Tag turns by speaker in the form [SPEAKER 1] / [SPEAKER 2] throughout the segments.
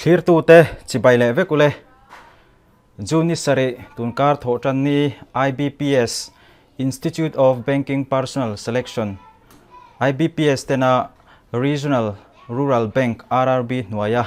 [SPEAKER 1] Thlirtute chibai leh vek ule. June ni sarih tunkar thawhtan ni IBPS, Institute of Banking Personnel Selection, IBPS tena Regional Rural Bank, RRB, hnuaia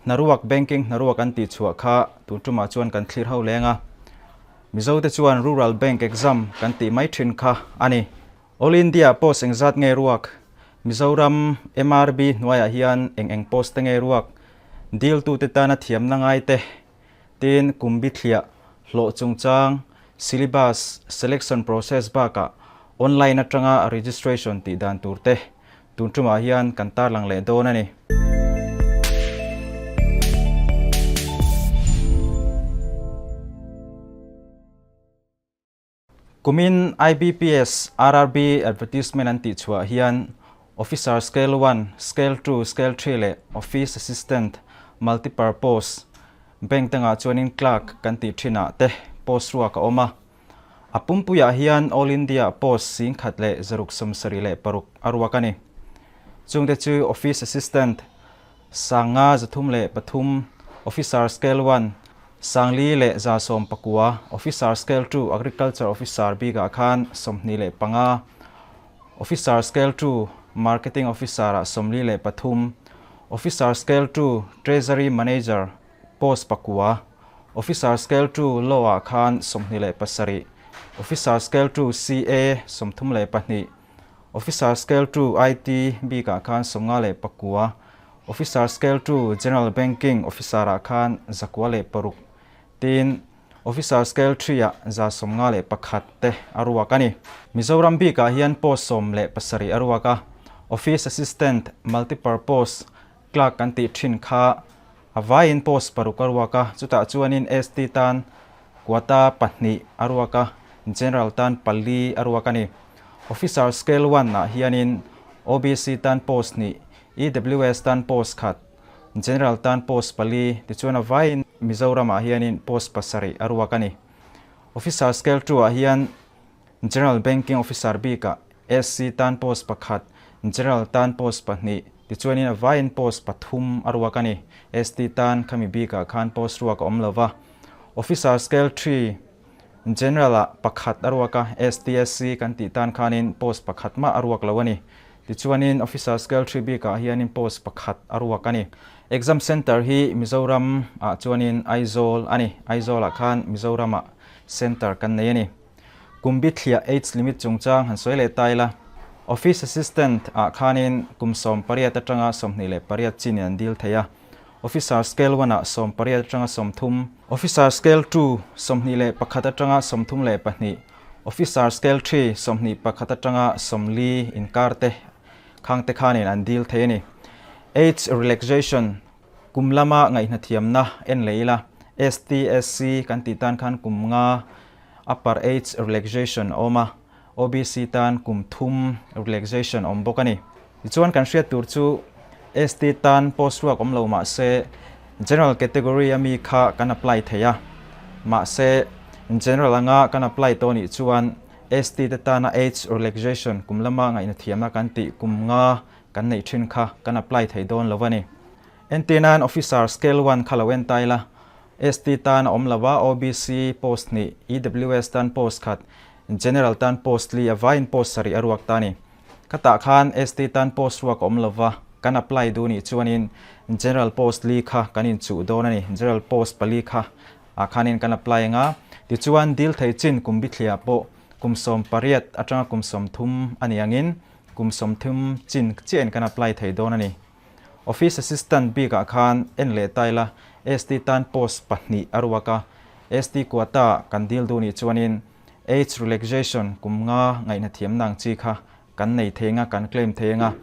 [SPEAKER 1] hnaruak banking hnaruak an tihchhuah kha tun tumah chuan kan thlir ho leng a. Mizote chuan Rural Bank exam kan tih mai thin kha a ni. All India post engzat nge ruak? Mizoram MRB hnuaiah hian eng eng post te nge ruak? Diltute tana thiamna ngai te, tin kum bithliah, hlawh chungchang, syllabus, selection process bakah online atanga registration tih dan tur te tun tumah hian kan tarlang leh dawn a ni. Kumin IBPS RRB advertisement an tih chhuah hian Officer Scale One, Scale Two, Scale Three leh Office Assistant, Multipurpose, Bank dangah chuanin Clerk kan tih thinah te post ruak a awm a. A pumpuiah hian All India post 1676 a ruak a ni. Chungte chu Office Assistant, 5303, Officer Scale One, 5119, Officer Scale Two, Agriculture Officer bikah khan 25, Officer Scale Two, Marketing Officer-ah 43, Officer Scale Two, Treasury Manager post pakua, Officer Scale Two, Law-ah khan 27, Officer Scale Two, CA 32, Officer Scale Two IT bikah khan 59, Officer Scale Two General Banking Officer-ah khan 106, tin Officer Scale Three-ah 151 te a ruak a ni. Mizoram bikah hian post 17 a ruak a, Office Assistant, Multipurpose, Clerk kan tih thin kha a vaiin post paruk a ruak a, chutah chuanin ST tan quota pahnih a ruak a, General tan pali a ruak a ni. Officer Scale One ah hianin OBC tan post hnih, EWS tan post khat, General tan post pali tichuan a vaiin Mizoram ah hianin post pasarih a ruak a ni. Officer Scale Two ah hian General Banking Officer bikah SC tan post pakhat, General tan post pahnih, tichuanin a vaiin post pathum a ruak a ni. ST tan khami bikah khan post ruak a awm lo va. Officer Scale Three, General-ah pakhat a ruak a, STSC kan tih tan khanin post pakhat mah a ruak lo a ni. Tichuanin Officer Scale Three bikah hianin post pakhat a ruak a ni. Exam Centre hi Mizoram ah chuanin Aizawl a ni. Aizawl-ah khan Mizoram-ah Centre kan nei a ni. Kum bithliah age limit chungchang han sawi leh ta ila, Office Assistant ah khanin kum 18 atanga 28 chin in an dil thei a, Officer Scale One ah 18 atanga 30, Officer Scale Two 21 atanga 32, Officer Scale Three 21 atanga 40 inkar te khang te khanin an dil thei a ni. Age relaxation kum lama ngaihhnathiamna en leh ila, STSC kan tih tan khan kum nga Upper age relaxation a awm a, OBC tan kum thum relaxation a awm bawk a ni. Tichuan kan hriat tur chu ST tan post ruak awm lo mah se General category a mi kha kan apply thei a, mahse General anga kan apply tawh nih chuan ST te tana age relaxation kum lama ngaihna thiamna kan tih kum nga kan neih thin kha kan apply thei dawn lo a ni. Entirnan Officer Scale One kha lo en ta ila, ST tan a awm lo a, OBC post hnih, EWS tan post khat, General tan post li a vaiin post sarih a ruak ta a ni. Khatah khan ST tan post ruak a awm lo va, kan apply duh nih chuanin General post li kha kan inchuh dawn a ni. General post pali kha ah khanin kan apply ang a, tichuan dil thei chin kum bithliah pawh kum 18 atanga kum 30 a ni angin kum 30 chin chiahin kan apply thei dawn a ni. Office Assistant bikah khan en leh ta ila, ST tan post pahnih a ruak a, ST quota kan dil duh nih chuanin age relaxation kum nga ngaihna thiamna ang chi kha kan nei thei anga, kan claim thei anga.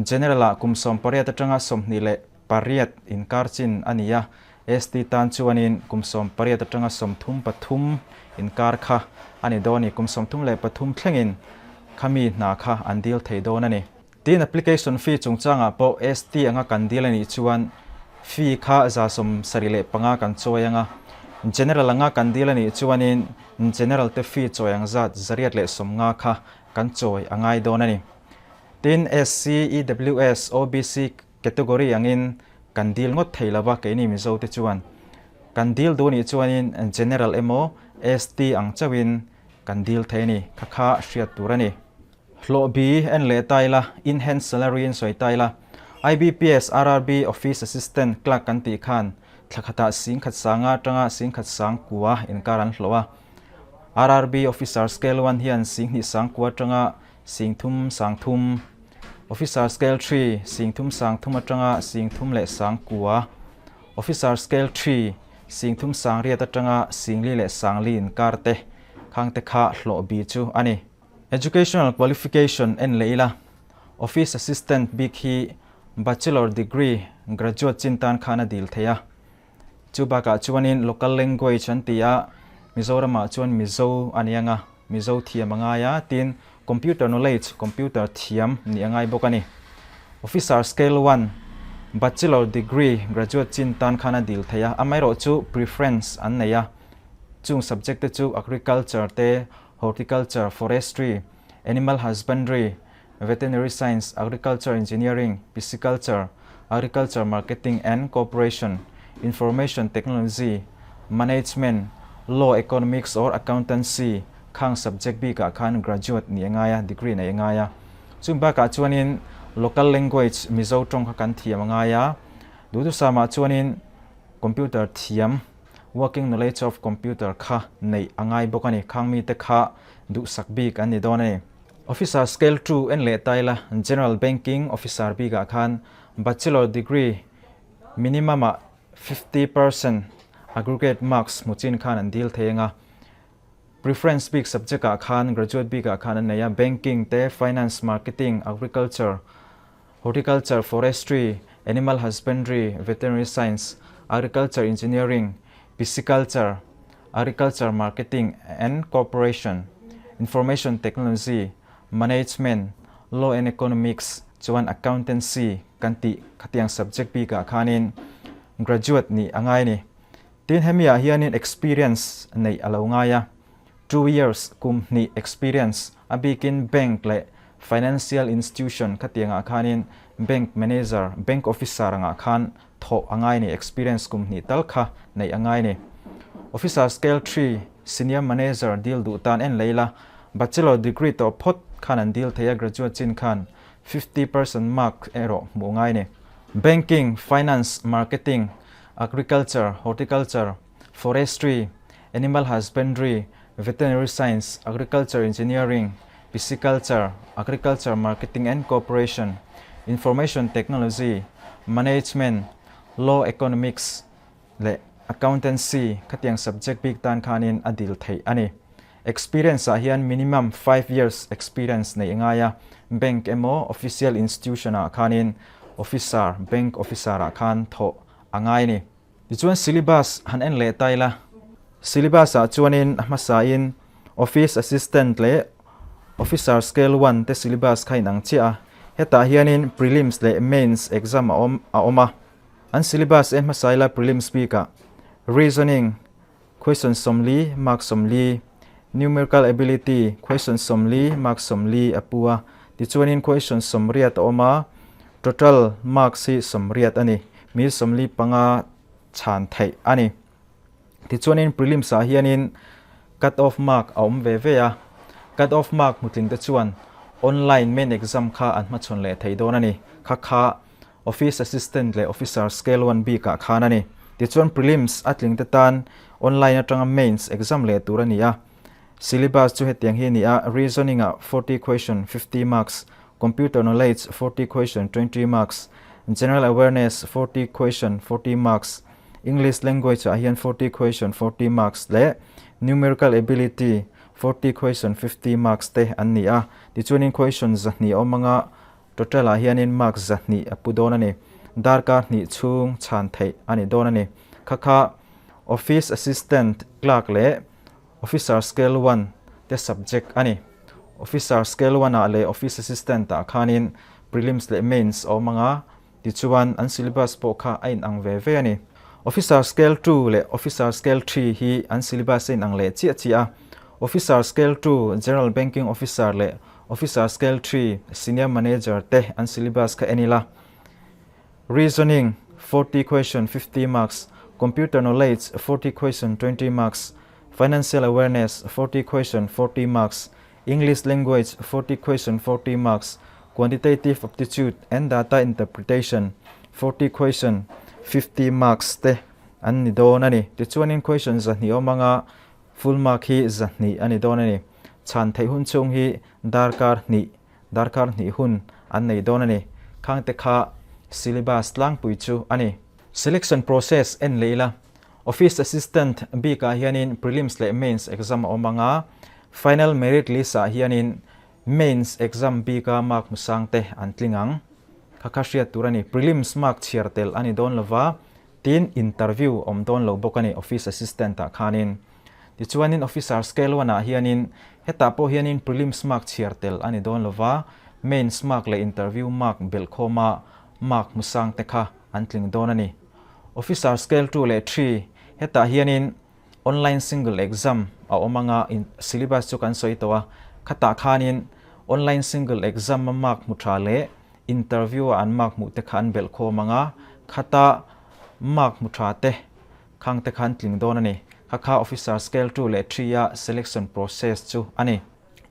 [SPEAKER 1] General ah kum 18 atanga 28 inkar chin a ni a, ST tan chuanin kum 18 atanga 33 inkar kha a ni dawn a ni. Kum 33 thlengin khami hna kha an dil thei dawn a ni. Tin, application fee chungchangah pawh ST anga kan dil a nih chuan fee kha 75 kan chawi anga, General anga kan dil a nih chuanin General te fee chawi ang zat 150 kha kan chawi a ngai dawn a ni. Tin, SC, EWS, OBC category angin Kan dil ngawt thei lo va keini Mizo te chuan. Kan dil duh nih chuanin General emaw ST ang chauhin kan dil thei a ni. Kha kha hriat tur a ni. Hlawh bi en leh ta ila, in hand salary in sawi ta ila, IBPS, RRB, Office Assistant, Clerk kan tih khan thla khatah singkhat sanga atanga singkhat sang kua inkar an hlawh a. RRB Officer Scale One hian singhnih sang kua atanga singthum sang thum, Officer Scale Three singthum sang thum atanga singthum leh sang kua, Officer Scale Three singthum sang riat atanga singli leh sangli inkar te khangte kha hlawh bi chu a ni. Educational qualification en leh ila, Office Assistant bik hi Bachelor degree graduate chin tan khan a dil thei a. Chu bakah chuanin local language an ti a, Mizoramah chuan Mizo a ni anga, Mizo thiam a ngai a, tin computer knowledge, computer thiam nih a ngai bawk a ni. Officer Scale One, Bachelor degree graduate chin tan khan a dil thei a, amaherawhchu preference an nei a, chung subject te chu Agriculture te, Horticulture, Forestry, Animal Husbandry, Veterinary Science, Agriculture Engineering, Pisciculture, Agriculture Marketing and Cooperation, Information Technology, Management, Law, Economics or Accountancy khang subject bikah khan graduate nih a ngai a, degree neih a ngai a. Chung bakah chuanin local language Mizo tawng kha kan thiam a ngai a, duhthusam-ah chuanin computer thiam Working knowledge of computer kha neih a ngai bawk a ni. Khang mite kha duhsak bik an ni dawn a ni. Officer Scale 2 en leh ta ila, General Banking Officer bikah khan Bachelor degree minimum ah 50% aggregate marks hmu chin khan an dil thei anga, Preference bik subject ah khan graduate bikah khan an nei a, Banking te, Finance, Marketing, Agriculture, Horticulture, Forestry, Animal Husbandry, Veterinary Science, Agriculture Engineering, Pisciculture, Agriculture Marketing and Cooperation, Information Technology, Management, Law and Economics chuan Accountancy kan tih khatiang subject bikah khanin graduate nih a ngai a ni. Tin hemi ah hianin experience neih a lo ngai a. 2 years kum hnih experience a bikin bank leh financial institution khatiangah khanin bank manager, bank officer angah khan thawh a ngai ni, experience kum hnih tal kha neih a ngai ni. Officer Scale 3, Senior Manager dil duh tan en lei la, Bachelor degree tawh phawt khan an dil thei a, graduate chin khan 50% mark erawh hmuh ngai ni. Banking, Finance, Marketing, Agriculture, Horticulture, Forestry, Animal Husbandry, Veterinary Science, Agriculture Engineering, Pisciculture, Agriculture Marketing and Cooperation, Information Technology, Management, Law Economics leh Accountancy khatiang subject bik tan khanin a dil theih a ni. Experience ah hian minimum 5 years experience neih a ngai a, bank emaw official institution ah khanin officer, bank officer ah khan thawh a ngai a ni. Tichuan syllabus han en leh ta ila, syllabus ah chuanin a hmasain Office Assistant leh Officer Scale 1 te syllabus kha inang chiah a, hetah hianin Prelims leh Mains exam a awm a awm a. An syllabus en hmasa ila Prelims bikah Reasoning, question 40, mark 40, Numerical Ability, question 40, mark 40 a pu a. Tichuanin question 80 a awm a, total marks hi 80 a ni. Mi 45 chhan theih a ni. Tichuanin prelims ah hianin cut off mark a awm ve ve a, cut off mark hmutling te chuan online main exam kha an hmachhawn leh thei dawn a ni. Kha kha Office Assistant leh Officer Scale 1 bikah khan a ni. Tichuan prelims a tling te tan online atanga mains exam leh tur a ni a. Syllabus chu hetiang hi a ni a, Reasoning ah 40 question 50 marks, Computer Knowledge 40 question 20 marks, General Awareness 40 question 40 marks, English Language ah hian 40 question 40 marks leh Numerical Ability 40 question 50 marks te an ni a. Tichuanin question 200 a awm anga total ah hianin marks 200 a pu dawn a ni. Darkar hnih chhung chhan theih a ni dawn a ni. Kha kha Office Assistant Clerk leh Officer Scale 1 te subject a ni. Officer Scale 1 ah leh Office Assistant ah khanin prelims leh mains a awm anga, tichuan an syllabus pawh kha a inang ve ve a ni. Officer Scale 2 leh Officer Scale 3 hi an syllabus a inang leh chiah chiah a. Officer Scale 2 General Banking Officer leh Officer Scale 3 Senior Manager te an syllabus kha en ila. Reasoning. 40 question 50 marks, Computer Knowledge, 40 question 20 marks, Financial Awareness, 40 question 40 marks, English Language, 40 question 40 marks, Quantitative Aptitude and Data Interpretation, 40 question 50 marks te an ni dawn a ni. Tichuanin question 200 awm anga full mark hi 200 a ni dawn a ni. Chhan theih hun chhung hi darkar hnih, darkar hnih hun an nei dawn a ni. Khangte kha syllabus tlangpui chu a ni. Selection process en leh ila, Office Assistant bikah hianin Prelims leh Mains exam a awm ang a, Final Merit List ah hianin Mains exam bika mark hmusang te an tling ang. Kha kha hriat tur a ni. Prelims mark chhiar tel a ni dawn lova, tin interview awm dawn lo bawk a ni Office Assistant ah khanin. Tichuanin Officer Scale one ah hianin hetah pawh hianin Prelims mark chhiar tel a ni dawn lova, Mains mark leh interview mark belhkhawma mark hmusang te kha an tling dawn a ni. Officer Scale 2 leh 3, Hetah hianin online single exam a awm anga syllabus chu kan sawi tawh a, khatah khanin online single exam a mark hmu tha leh interview a an mark hmuh te kha an belh khawm anga, khata mark hmu tha te khang te kha an tling dawn a ni. Kha kha Officer Scale 2 leh 3 a selection process chu a ni.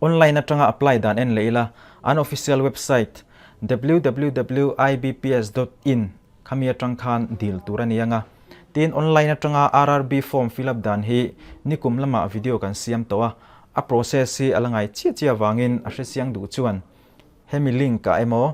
[SPEAKER 1] Online atanga apply dan en leh ila, an official website www.ibps dot in Khami atang khan dil tur a ni ang a. Tin, online atanga RRB form fill up dan hi nikum lamah video kan siam tawh a, a process hi a la ngai chiah chiah avangin a hre chiang duh chuan hemi link ah emaw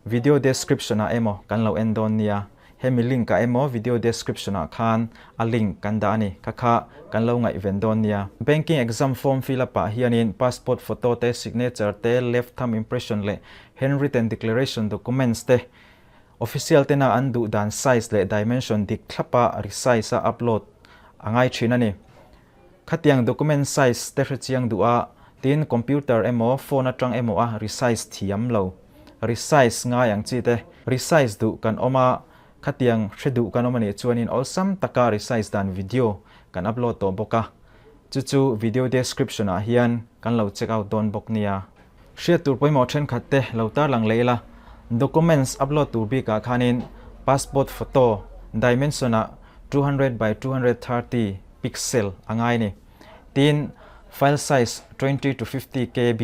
[SPEAKER 1] video description ah emaw kan lo en dawn nia. Hemi link ah emaw video description ah khan a link kan dah a ni. Kha kha kan lo ngaihven dawn nia. Banking exam form fill up ah hianin passport photo te, signature te, left thumb impression leh handwritten declaration documents te Official tena an duh dan size leh dimension dik thlapa resize a upload a ngai thin a ni. Khatiang document size te hre chiang duh a, tin computer emaw phone atang emaw a resize thiam lo. Resize ngai ang chi te resize duh kan awm a, khatiang hre duh kan awm a nih chuanin awlsam taka resize dan video kan upload tawh bawk a. Chu chu video description ah hian kan lo check out dawn bawk nia. Hriat tur pawimawh thenkhat te lo tarlang leh ila, documents upload tur bikah khanin passport photo dimension ah 200 by 230 pixel a ngai a ni. Tin, file size 20 to 50 KB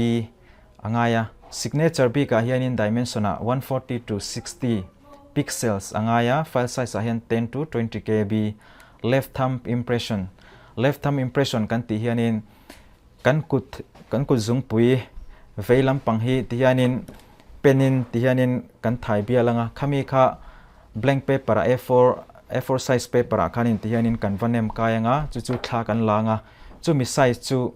[SPEAKER 1] a ngai a. Signature bikah hianin dimension ah 140 to 60 pixels a ngai a, file size ah hian 10 to 20 KB. Left thumb impression, Left thumb impression kan tih hianin Kan kut, kan kut zungpui vei lampang hi tihianin pen in tihianin kan thai bial anga, khami kha blank paper ah A4, A4 size paper ah khanin tihianin kan va nem kai anga, chu chu thla kan la anga, chumi size chu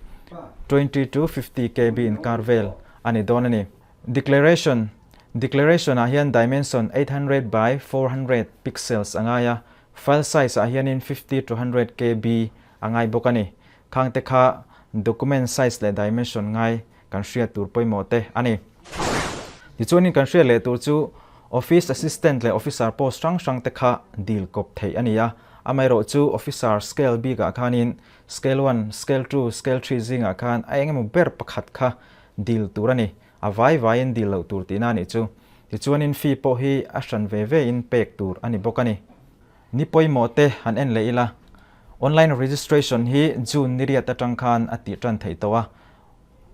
[SPEAKER 1] 20 to 50 KB inkar vel a ni dawn a ni. Declaration, Declaration ah hian dimension 800 by 400 pixels a ngai a, file size ah hianin 50 to 100 KB a ngai bawk a ni. Khangte kha document size leh dimension ngai kan hriat tur pawimawh te a ni. Tichuanin kan hriat leh tur chu Office Assistant leh Officer post hrang hrang te kha dil kawp theih a ni a, amaherawh chu Officer scale bikah khanin Scale one, Scale two, Scale three zingah khan a eng emaw ber pakhat kha dil tur a ni. A vai vaiin dil loh tur tihna a nih chu. Tichuanin fee pawh hi a hran ve vein pek tur a ni bawk a ni. Ni pawimawh te han en leh ila, online registration hi June ni riat atang khan a tih tan theih tawh a,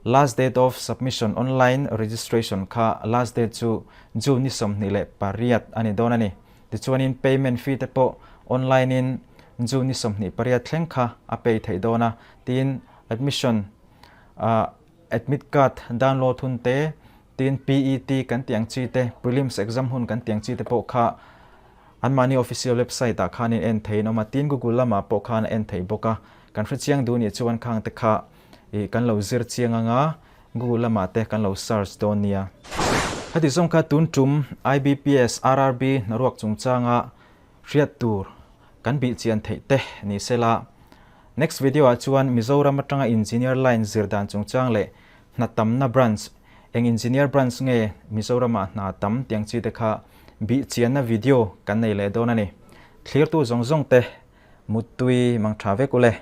[SPEAKER 1] last date of submission online registration kha last date chu June ni 28 a ni dawn a ni. Tichuanin payment fee te pawh online in June ni 28 thleng kha a pay theih dawn a, tin admission admit card download hun te, tin PET kan tih ang chi te, prelims exam hun kan tih ang chi te pawh kha Anmahni official website ah khan in en thei in awm a, tin Google lamah pawh khan a en thei bawk a, kan hre chiang duh nih chuan khang te kha ih kan lo zir chiang anga Google lamah te kan lo search dawn nia. Heti zawng kha tun tum IBPS RRB hnaruak chungchanga hriat tur kan bih chian theih te ni sela. Next video ah chuan Mizoram atanga Engineer line zir dan chungchang leh hna tamna branch eng Engineer branch nge Mizoramah hna tam tiang chi te kha Bih chianna video kan nei leh dawn a ni. Thlirtu zawng zawng te Muttui mang tha vek ule.